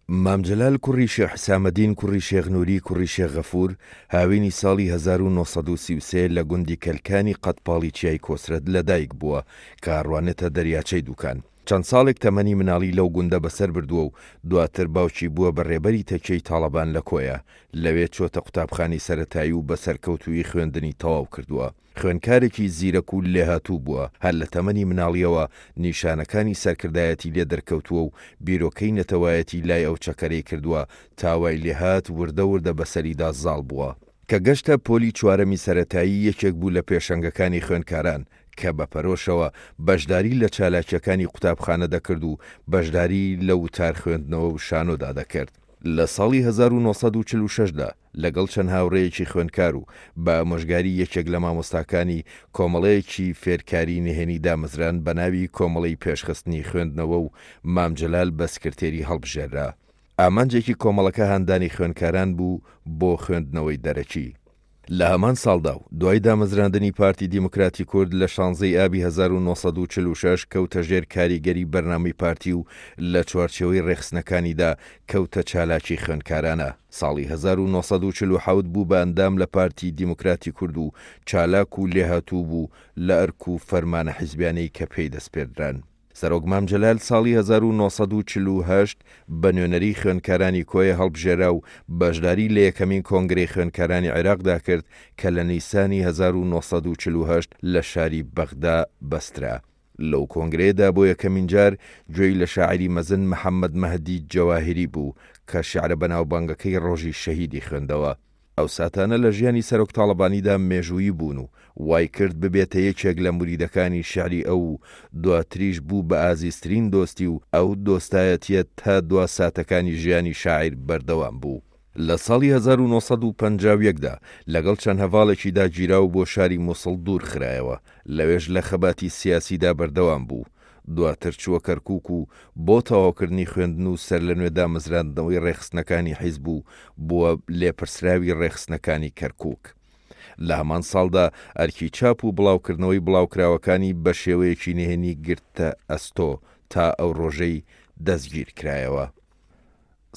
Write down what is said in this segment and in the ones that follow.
مام جەلال کوڕی شێخ حسامەدین کوڕی شێخ نوری کوڕی شێخ غەفور، هاوینی ساڵی 1933 لە گوندی کەلکانی قەدپاڵی چیای کۆسرەت لەدایک بووە کە ئەڕوانێتە دەریاچەی دوکان. چەند ساڵێک تەمەنی مناڵی لەو گوندە بەسەر بردووە و دواتر باوکی بووە بە رێبەری تەکیەی تاڵەبان لە کۆیە، لەوێ چۆتە قوتابخانەی سەرەتایی و بە سەرکەوتوویی خوێندنی تەواو کردووە. خوێندکارێکی زیرەک و لێهاتوو بووە، هەر لە تەمەنی مناڵییەوە نیشانەکانی سەرکردایەتی لێ دەرکەوتووە و بیرۆکەی نەتەوایەتی لای ئەو چەکەرەی کردووە تا وای لێهات وردە وردە بەسەریدا زاڵ بووە. کە گەشتە پۆلی چوارەمی سەرەتایی یەکێک بوو لە پێشەنگەکانی خوێندکاران کە بە پەرۆشەوە بەشداری لە چالاکییەکانی قوتابخانە دەکرد و بەشداری لە وتار خوێندنەوە و شانۆدا دەکرد. لە ساڵی 1946 دا لەگەڵ چەند هاوڕێیەکی خوێندکار و بە ئامۆژگاری یەکێک لە مامۆستاکانی، کۆمەڵەیەکی فێرکاری نهێنی دامەزراند بە ناوی کۆمەڵەی پێشخستنی خوێندنەوە و مام جەلال بە سکرتێری هەڵبژێررا. ئامانجێکی کۆمەڵەکە هاندانی خوێندکاران بوو بۆ خوێندنەوەی دەرەکی. لە هەمان ساڵدا و دوای دامەزراندنی پارتی دیموکراتی کورد لە شانزەی ئابی 1946 کەوتە ژێر کاریگەری بەرنامەی پارتی و لە چوارچێوەی ڕێکخستنەکانیدا کەوتە چالاکی خوێندکارانە. ساڵی 1947 بوو بە ئەندام لە پارتی دیموکراتی کورد و چالاک و لێهاتوو بوو لە ئەرک و فەرمانە حیزبیانەی کە پێی دەسپێردران. سەرۆک مام جەلال ساڵی 1948 بە نوێنەری خوێندکارانی کۆیە هەڵبژێرا و بەشداری لە یەکەمین کۆنگرەی خوێندکارانی عێراقدا کرد کە لە نیسانی 1948 لە شاری بەغدا بەسترا. لەو کۆنگرەیەدا بۆ یەکەمین جار گوێی لە شاعیری مەزن محەممەد مەهدی جەواهیری بوو کە شیعرە بەناوبانگەکەی ڕۆژی شەهیدی خوێندەوە. ئەو ساتانە لە ژیانی سەرۆک تاڵەبانیدا مێژوویی بوون و وای کرد ببێتە یەکێک لە موریدەکانی شیعری ئەو و دواتریش بوو بە ئازیزترین دۆستی و ئەو دۆستایەتییە تا دوا ساتەکانی ژیانی شاعیر بەردەوام بوو. لە ساڵی 1951 دا لەگەڵ چەند هەڤاڵێکیدا گیرا و بۆ شاری موسڵ دوور خرایەوە، لەوێش لە خەباتی سیاسیدا بەردەوام بوو. دواتر چووە کەرکووک و بۆ تەواوکردنی خوێندن و سەرلەنوێ دامەزراندنەوەی ڕێکخستنەکانی حیزب و بووە لێپرسراوی ڕێکخستنەکانی کەرکووک. لە هەمان ساڵدا ئەرکی چاپ و بڵاوکردنەوەی بڵاوکراوەکانی بە شێوەیەکی نهێنی گرتە ئەستۆ تا ئەو ڕۆژەی دەستگیر کرایەوە.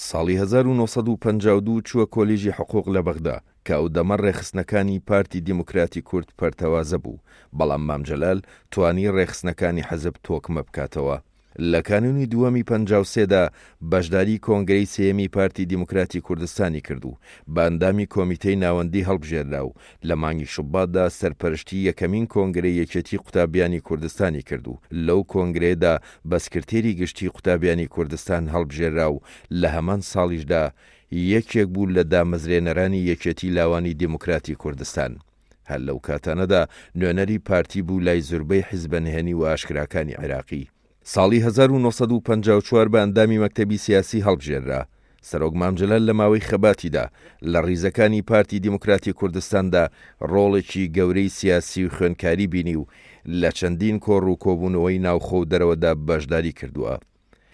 ساڵی 1952 چووە کۆلیژی حقوق لە بەغدا، کە ئەو دەمە ڕێکخستنەکانی پارتی دیموکراتی کورد پەرتەوازە بوو، بەڵام مام جەلال توانی ڕێکخستنەکانی حزب تۆکمە بکاتەوە. لە کانوونی دووەمی 53 دا بەشداری کۆنگرەی سێیەمی پارتی دیموکراتی کوردستانی کرد و بە ئەندامی کۆمیتەی ناوەندی هەڵبژێررا و لە مانگی شوباتدا سەرپەرشتی یەکەمین کۆنگرەی یەکێتی قوتابیانی کوردستانی کرد و لەو کۆنگرەیەدا بە سکرتێری گشتی قوتابیانی کوردستان هەڵبژێررا و لە هەمان ساڵیشدا یەکێک بوو لە دامەزرێنەرانی یەکێتی لاوانی دیموکراتی کوردستان. هەر لەو کاتانەدا نوێنەری پارتی بوو لای زوربەی حیزبە نهێنی و ئاشکراکانی عێراقی. ساڵی 1954 بە ئەندامی مەکتەبی سیاسی هەڵبژێررا. سەرۆک مام جەلال لە ماوەی خەباتیدا لە ڕیزەکانی پارتی دیموکراتی کوردستاندا ڕۆڵێکی گەورەی سیاسی و خوێندکاری بینی و لە چەندین کۆڕ و کۆبوونەوەی ناوخۆ و دەرەوەدا بەشداری کردووە.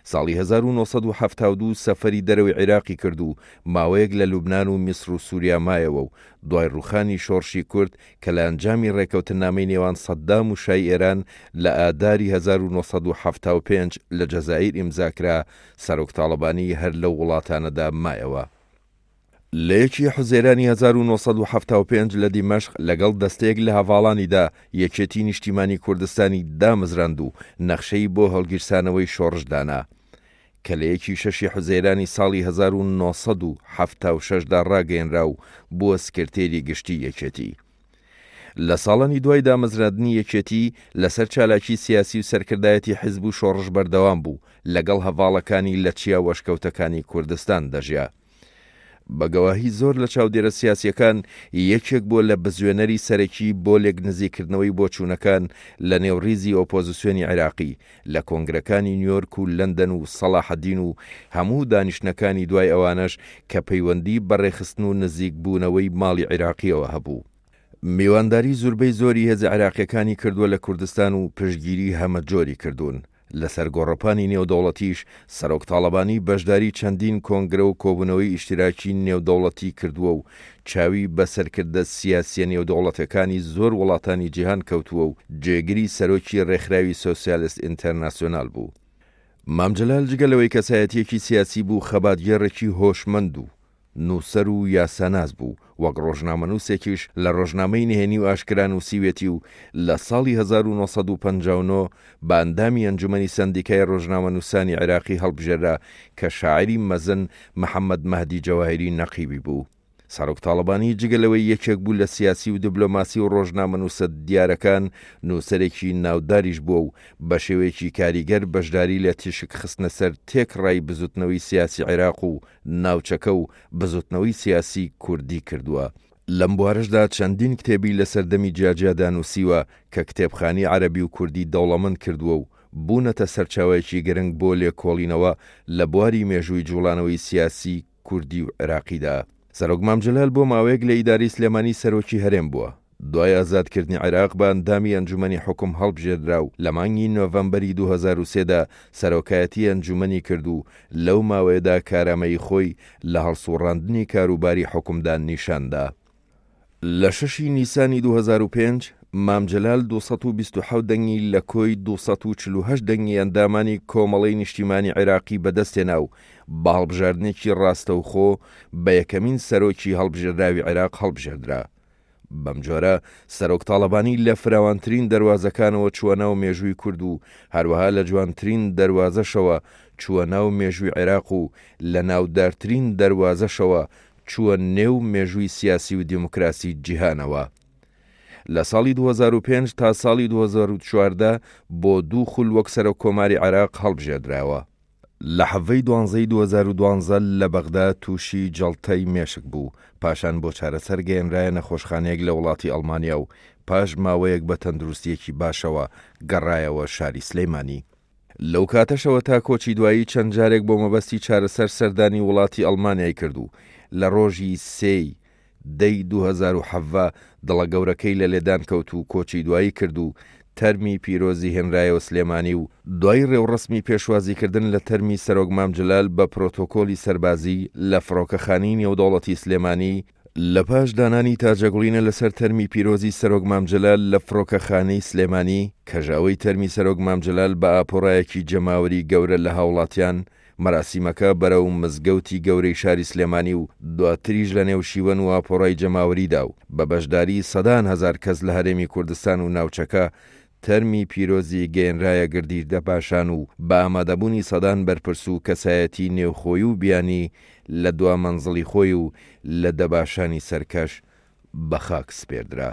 ساڵی 1972 سەفەری دەرەوەی عیراقی کرد و ماوەیەک لە لوبنان و میسر و سوریا مایەوە و دوای ڕووخانی شۆڕشی کورد کە لە ئەنجامی ڕێکەوتننامەی نێوان سەدام و شای ئێران لە ئاداری 1975 لە جەزائیر ئیمزا کرا، سەرۆک تاڵەبانی هەر لەو وڵاتانەدا مایەوە. لە یەکی حوزەیرانی 1975 لە دیمەشق لەگەڵ دەستەیەک لە هەڤاڵانیدا یەکێتی نیشتیمانی کوردستانی دامەزراند و نەخشەی بۆ هەڵگیرسانەوەی شۆڕش دانا کە لە یەکی شەشی حوزەیرانی ساڵی 1976 دا ڕاگەیەنرا و بووە سکرتێری گشتی یەکێتی. لە ساڵانی دوای دامەزراندنی یەکێتی، لەسەر چالاکی سیاسی و سەرکردایەتی حیزب و شۆڕش بەردەوام بوو، لەگەڵ هەڤاڵەکانی لە چیا و ئەشکەوتەکانی کوردستان دەژیا. بە گەواهی زۆر لە چاودێرە سیاسییەکان، یەکێک بووە لە بزوێنەری سەرەکی بۆ لێکنزیککردنەوەی بۆچوونەکان لە نێو ڕیزی ئۆپۆزسیۆنی عێراقی، لە کۆنگرەکانی نیۆرک و لەندەن و سەڵاحەدین و هەموو دانیشتنەکانی دوای ئەوانەش کە پەیوەندی بە ڕێکخستن و نزیکبوونەوەی ماڵی عیراقییەوە هەبوو. میوانداری زوربەی زۆری هێزە عێراقییەکانی کردووە لە کوردستان و پشتگیری هەمەجۆری کردوون. لەسەر گۆڕەپانی نێودەوڵەتیش سەرۆک تاڵەبانی بەشداری چەندین کۆنگرە و کۆبوونەوەی ئیشتیراکی نێودەوڵەتی کردووە و چاوی بە سەرکردە سیاسیە نێودەوڵەتەکانی زۆر وڵاتانی جیهان کەوتووە و جێگری سەرۆکی رێکخراوی سۆسیالست ئینتەرناسیۆنال بوو. مام جەلال جگە لەوەی کەسایەتییەکی سیاسی بوو، خەباتگێڕێکی هۆشمەند و نووسەر و یاساناس بوو، وەک ڕۆژنامەنووسێکیش لە ڕۆژنامەی نهێنی و ئاشکرا نووسیوێتی و لە ساڵی 1959 بە ئەندامی ئەنجومەنی سەندیکای ڕۆژنامەنووسانی عێراقی هەڵبژێرا کە شاعیری مەزن محەمەد مەهدی جەواهیری نەقیبی بوو. سەرۆک تاڵەبانی جگە لەوەی یەکێک بوو لە سیاسی و دبلۆماسی و ڕۆژنامەنووسە دیارەکان، نووسەرێکی ناوداریش بووە و بە شێوەیەکی کاریگەر بەشداری لە تیشک خستنە سەر تێکڕای بزوتنەوەی سیاسی عێراق و ناوچەکە و بزوتنەوەی سیاسی کوردی کردووە. لەم بوارەشدا چەندین کتێبی لە سەردەمی جیاجیادا نووسیوە کە کتێبخانی عەرەبی و کوردی دەوڵەمەند کردووە و بوونەتە سەرچاوەیەکی گرنگ بۆ لێکۆڵینەوە لە بواری مێژووی جوڵانەوەی سیاسی کوردی و عێراقیدا. سەرۆک مام جەلال بۆ ماوەیەک لە ئیدارەی سلێمانی سەرۆکی هەرێم بووە. دوای ئازادکردنی عێراق بە ئەندامی ئەنجومەنی حوکم هەڵبژێردرا و لە مانگی نۆڤەمبەری 2003 دا سەرۆکایەتی ئەنجومەنی کرد و لەو ماوەیەدا کارامەیی خۆی لە هەڵسوڕاندنی کاروباری حوکمدا نیشاندا. لە شەشی نیسانی 2005، مام جەلال 227 دەنگی لە کۆی 248 دەنگی ئەندامانی کۆمەڵەی نیشتیمانی عێراقی بەدەستهێنا و بە هەڵبژاردنێکی ڕاستەوخۆ بە یەکەمین سەرۆکی هەڵبژێردراوی عێراق هەڵبژێردرا. بەمجۆرە سەرۆک تاڵەبانی لە فراوانترین دەروازەکانەوە چووە ناو مێژووی کورد و هەروەها لە جوانترین دەروازەشەوە چووە ناو مێژووی عێراق و لە ناودارترین دەروازەشەوە چووە نێو مێژووی سیاسی و دیموکراسی جیهانەوە. لە ساڵی 2005 تا ساڵی 2014 بۆ دوو خول وەک سەرۆک کۆماری عێراق هەڵبژێردرایەوە. لە حەڤەی دوانزەی 2012 لە بەغدا تووشی جەڵتەی مێشک بوو، پاشان بۆ چارەسەر گەیەنرایە نەخۆشخانەیەک لە وڵاتی ئەڵمانیا و پاش ماوەیەک بە تەندروستییەکی باشەوە گەڕایەوە شاری سلێمانی. لەو کاتەشەوە تا کۆچی دوایی چەند جارێک بۆ مەبەستی چارەسەر سەردانی وڵاتی ئەڵمانیای کرد و لە ڕۆژی سێ ی دەی 2017 دڵە گەورەکەی لە لێدان کەوت و کۆچی دوایی کرد و تەرمی پیرۆزی هێنرایەوە سلێمانی و دوای ڕێوڕەسمی پێشوازیکردن لە تەرمی سەرۆک مام جەلال بە پرۆتۆکۆلی سەربازی لە فڕۆکەخانەی نێودەوڵەتی سلێمانی لە پاش دانانی تاجەگوڵینە لەسەر تەرمی پیرۆزی سەرۆک مام جەلال لە فڕۆکەخانەی سلێمانی، کەژاوەی تەرمی سەرۆک مام جەلال بە ئاپۆرایەکی جەماوەری گەورە لە هاوڵاتیان، مەراسیمەکە بەرەو مزگەوتی گەورەی شاری سلێمانی و دواتریش لە نێو شیوەن و ئاپۆرای جەماوەریدا و بە بەشداری سەدان هەزار کەس لە هەرێمی کوردستان و ناوچەکە تەرمی پیرۆزی گەیەنرایە گردی دەباشان و بە ئامادەبوونی سەدان بەرپرس و کەسایەتی نێوخۆی و بیانی لە دوا مەنزڵی خۆی و لە دەباشانی سەرکەش بە خاک سپێردرا.